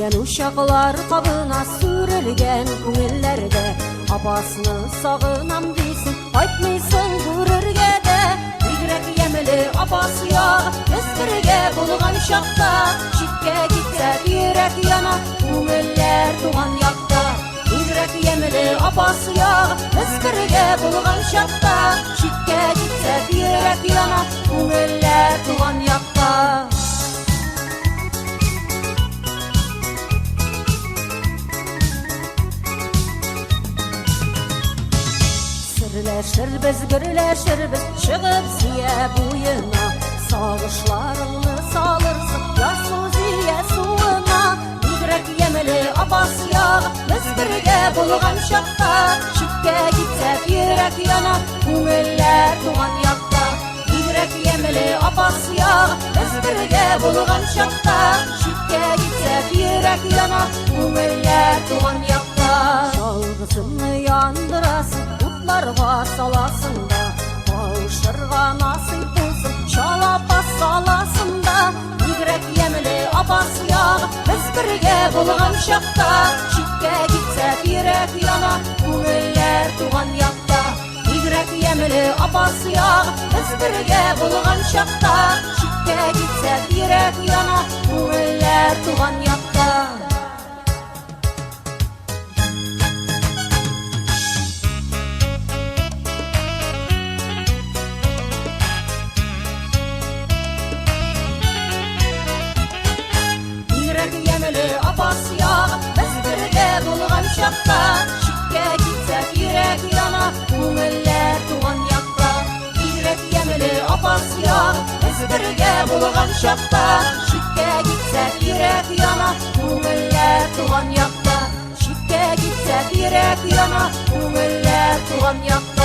Сүнгән учаклар кабына, сүрелгән күңелләрдә. Апасны сагынам дисең, кайтмыйсың күрергә дә. Бигрәк ямьле Апас ягы, без бергә булган чакта. Читкә китсәк, йөрәк яна, күңелләр туган якта. Бигрәк ямьле Апас ягы, без бергә булган чакта. Читкә китсәк, йөрәк яна, күңелләр туган якта. Серләшербез, гөрләшербез, чыгып Зөя буена. Сагышларыңны салырсың, ярсу Зөя суына. Бигрәк ямьле Апас ягы, без бергә булган чакта. Читкә китсәк, йөрәк яна, күңелләр туган якта. Бигрәк ямьле Апас ягы, без бергә булган чакта. Читкә китсәк, йөрәк яна, күңелләр туган якта. Ялгызымны яндырасың, утларга саласың да. Кавышырга насыйп булсын, чал Апас саласың да. Бигрәк ямьле Апас ягы, без бергә булган чакта. Читкә китсәк, йөрәк яна, күңелләр туган якта. Бигрәк ямьле Апас ягы, без бергә булган чакта. Читкә китсәк, йөрәк яна, күңелләр туган якта. Бигрәк ямьле Апас ягы, без бергә булган чакта. Читкә китсәк, йөрәк яна, күңелләр туган якта. Бигрәк ямьле Апас ягы, без бергә булган чакта. Читкә китсәк, йөрәк яна, күңелләр туган якта. Читкә китсәк, йөрәк яна, күңелләр туган якта.